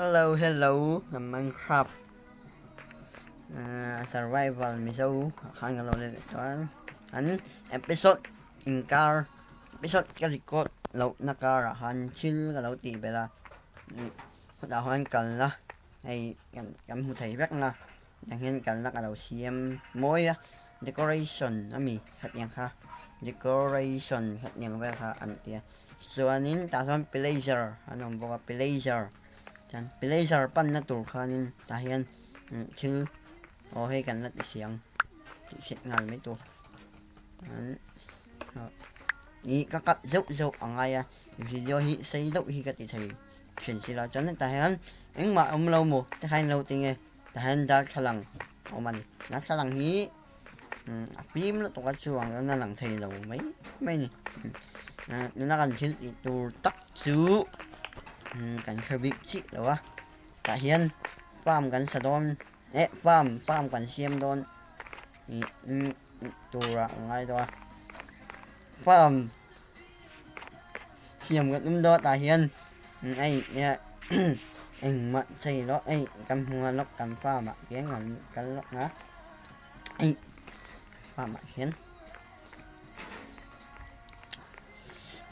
Hello hello ka Minecraft survival mizo khan ka lo let leh chuan an episode inkar episode ka record loh na karah khan thil ka lo tih belh a khawtah khan kalna hei kan hmu thei vek na tiang hian kalna ka lo siam mawi a decoration ami khatiang kha decoration khatiang vel kha an tia. Chuanin tah chuan pillager an awm bawk a pillager chuan pillager panna tur khanin tah hian thil aw hei kan la ti siang tih hriat nghal mai tur an ih ka cut zeuh zeuh a ngai a video hi sei deuh hi ka ti thei thin si lo chuan hetah hian engmah a awm lo maw tikhan in lo ti nge tah hian darthlalang a awm a ni darthlalang hi. A fim lutuk a chuang chuan a lang thei lo mai mai a ni. Tuna kan thil tih tur tak chu kan hre bik chiah lo a, tah hian farm kan sa dawn eh farm farm kan siam dawn turah a ngai dawn a, farm siam kan awm dawn tah hian hei engmah chei loh hei kan hmu a lawk kan farm ah hian kan kal lawk a. Hei farm ah hian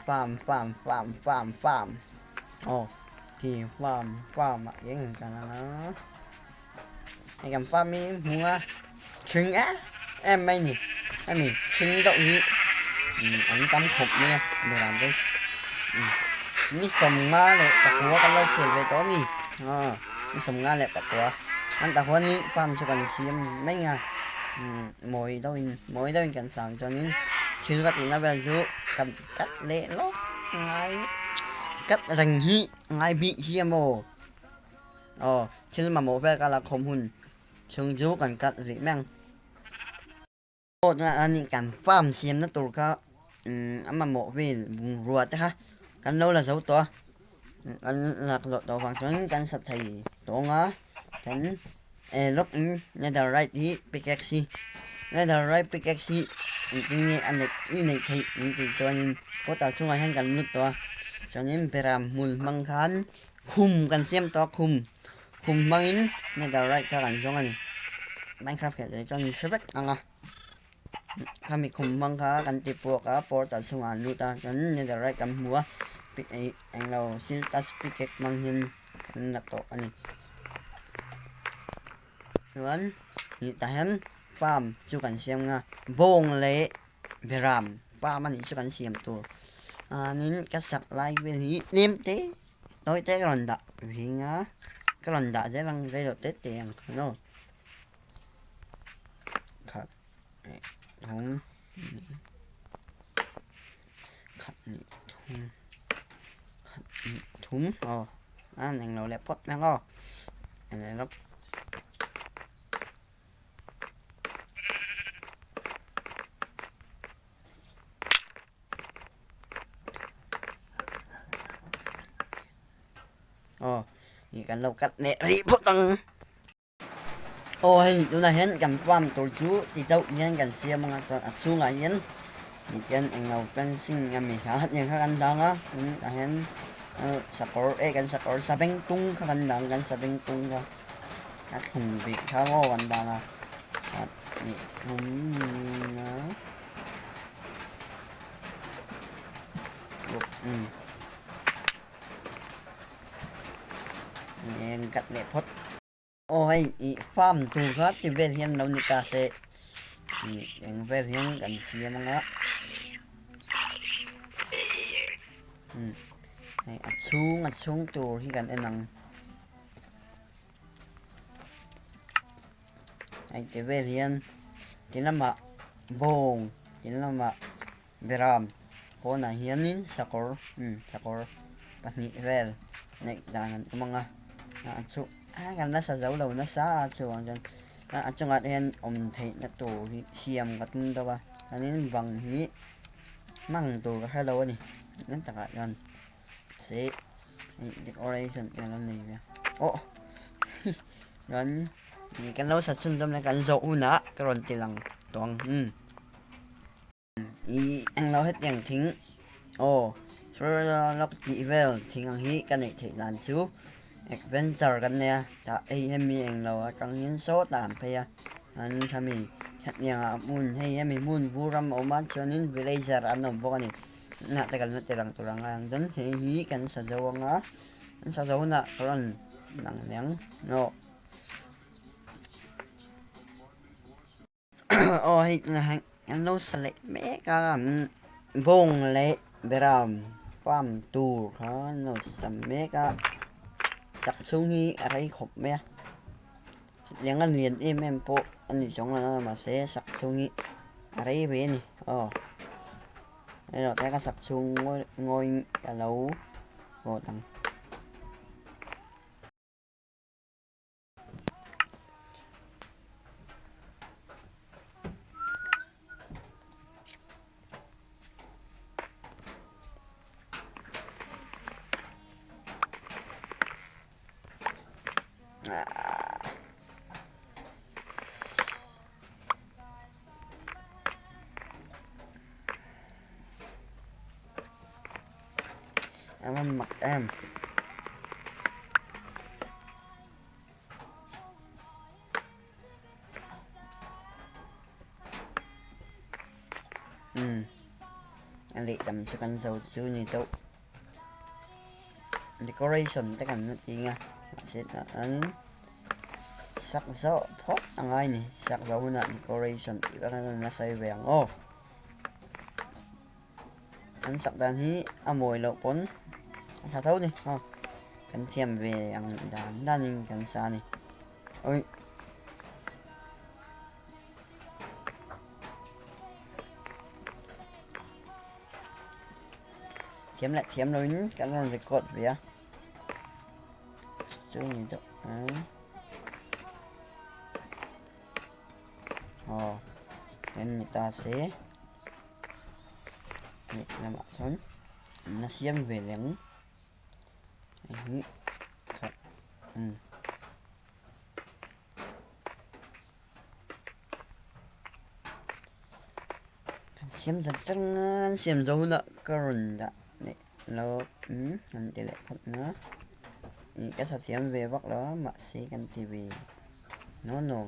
farm farm farm farm farm aw khi farm farm ah hian kan kal ang a hei kan farm hi hmung a thing em em mai a ni hemi thing deuh hi an tam khawp mai a beram te ni sawmnga leh pakua kan lo khel ve tawh a ni aw ni sawmnga leh pakua. An ta huan hi farm chu kan siam mai a mawi deuhin mawi deuhin kan sang chuanin thil ka tihna vel chu kan cut leh lawk ngai cut reng hi ngai bik hi a maw aw thil mamawh vel ka la khawm hun chhung chu kan cut rih mai ang. Aw tunah chuan kan farm siamna tur kha a mamawh vel bungrua te kha kan lo la zo tawh a kan lak zawh tawh vang chuan kan sa thei tawng a kan eh lawk in netherite hi pickaxe hi netherite pickaxe hi engtin nge a neih i neih theih min tih chuanin kawtah chungah hian kan lut tawh a chuanin beram hmul hmang khan khum kan siam tawh a khum Khum hmangin netherite kha kan zawng a ni. Minecraft khelh leh chuan in hre vek ang a. Khami khum hmang kha kan ti puak a, portal chungah an lut a, chuan netherite kan hmu a, englo silk touch pickaxe hmang hian kan la tawh a ni. Chuan tah hian farm chu kan siam ang a, bawng leh beram farm a nih chu kan siam tur. Chuanin ka sak lai vel hi tlem te. Tawi te ka rawn dah ving a, ka rawn dah zel ang rei loh tete ang kha no. Khat leh thum khat leh thum khat leh thum aw a englo leh phawt mai ang aw eng lawk. Aw ih kan lo cut leh rih phawt ang. Aw hei tunah hian kan farm tur chu ti deuh hian kan siam ang a chuan a chhungah hian tihian englo fencing ami kha hetiang kha kan dang a tin tah hian sakawr eh kan sakawr sabengtung kha kan dang kan sabengtung kha a thlum bik kha maw kan dang a ih thum a. Eng kat leh phawt. Aw hei ih farm tur kha ti vel hian lo ni ta se ih eng vel hian kan siam anga umm hei a chhung a chhung tur hi kan en ang hei ti vel hian ti lamah bawng ti lamah beram pawnah hianin sakawr umm sakawr pahnih vel neih dan an awm ang a a chu a kan la sa zo lo nasa a chuvang chuan a chungah te hian awm theihna tur hi siam ka tum deuh a chuanin bang hi hmang tur ka hre lo a ni ngun takah chuan se decoration te alo nei ve a aw chuan kan lo sa chhunzawm leh kan zawh hunah ka rawn ti lang tawh ang umm. Ih englo hetiang thing aw lawk tih vel thing ang hi ka neih theih dan chu Adventure kan nei a tah hei hemi englo atang hian sawtah an phei a an thami hetiang ah hmun hei hemi hmun vur ram a awm a chuanin villager an awm bawk a ni tunah te kan la ti lang tur ang a ang chuan hei hi kan sa zo ang a kan sa zo hunah ka rawn lang leh ang aw. Aw hei tunah hian an lo sa leh mek a bawng leh beram farm tur kha an lo sa mek a sak chhung hi a rei khawp mai a chutiang a lian em em pawh a ni chuang lo a mahse sak chhung hi a rei ve a ni aw erawh te ka sak chhung ngawiin ka lo vote ang. Em ăn mặc em Ừ Anh lệ tầm cho con dâu chú như tụ Decoration tất cả nó tí nha Sẽ ấn Sắc dọ phót ăn ai nè Sắc dọ hơn là decoration Thì các nó xây vàng ô An sak dan hi a mawi loh pawn a tha tho ni aw kan thiam ve ang dan danin kan sa a ni oi. Thiam leh thiam loin kan rawn record ve a chu ni deuh ang aw en ni ta se. Lehlamah chuan an la siam ve leh ang hei hi khat umm kan siam zan zan a an siam zo hunah ka rawn dah leh lo umm an ti leh phawt ang a ih ka sa thiam ve vak lo a mahse kan ti ve no no.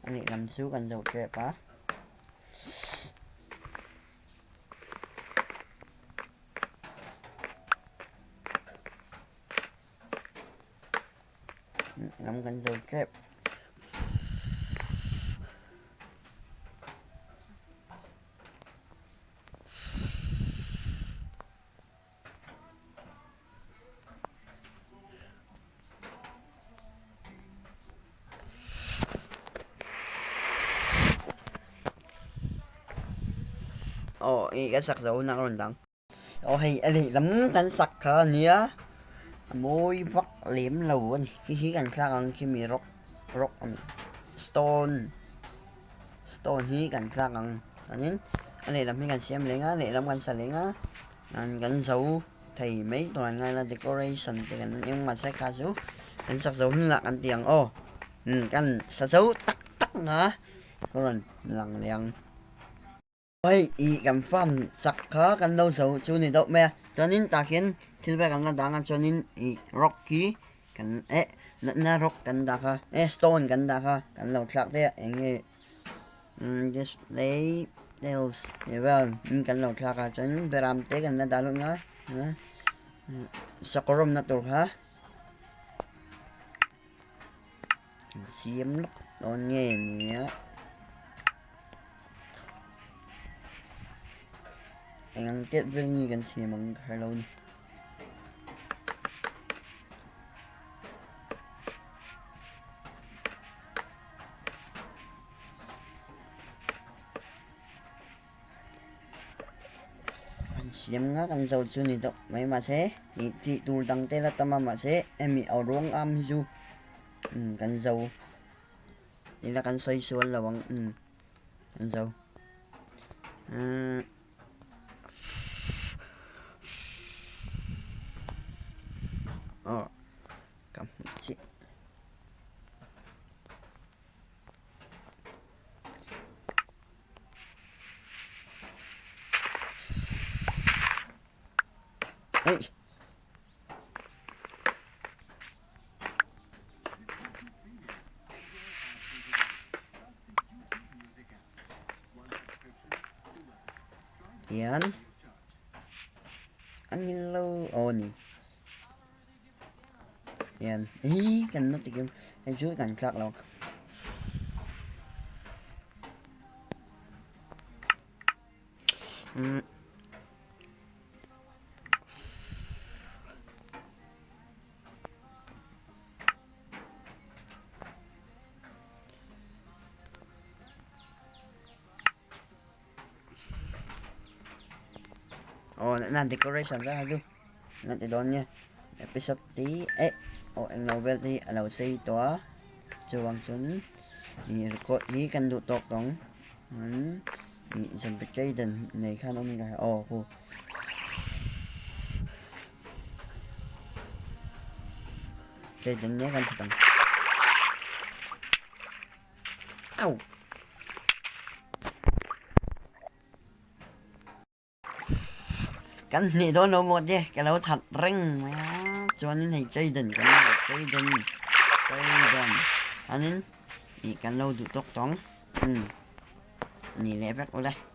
A lehlam chu kan zoh tep a. Lam kan zoh tep. Aw ih ka sak zo hunah ka rawn dang. Aw hei a lehlam kan sak kha a nia a mawi vak lem lo a ni khi hi kan thlak ang khi mi rock rock a ni stone stone hi kan thlak ang chuanin a lehlam hi kan siam leng a lehlam kan sa leng a kan zo thei mai tur an ngai la decoration te kan engmah se kha chu kan sak zo hun lah kan ti ang aw kan sa zo tak tak na ka rawn lang leh ang. Hei ih kan farm sak kha kan lo zo chu ni deuh mai a chuanin tah hian thil vel kan la dang a chuanin ih rock hi kan eh natna rock kan dah kha eh stone kan dah kha kan lo thlak daih a eng nge umm display tales tih vel kan lo thlak a chuanin beram te kan la dah lut nga sakawr awmna tur kha an siam lawk dawn nge nia eng ang tet vel nge kan siam ang ka hrelo ni. An siam nga kan zo chu ni deuh mai mahse ih tih tur dang te la tam a mahse hemi aw ruang am hi chu umm kan zo ila kan sawi sual lo ang umm kan zo umm aw ka hmu chiah. Hian a ni lo aw ni hian hi kan na tikim hei chu kan tlak lo. Umm. Aw na decoration vek a chu na ti dawn nge episode te hi eh aw englo vel te hi a lo sei tawh a chuvang chuan ih record hi kan duh tawk tawh ang ih zombie nei khan awm in ka hria aw khu. Jaden nge kan that ang Au! Kan hnih dawn lo maw te ka lo that reng mai a chuanin hei Jaden kan lo Jaden Jaden chuanin ih kan lo duh tawk tawng umm ni leh vek ule.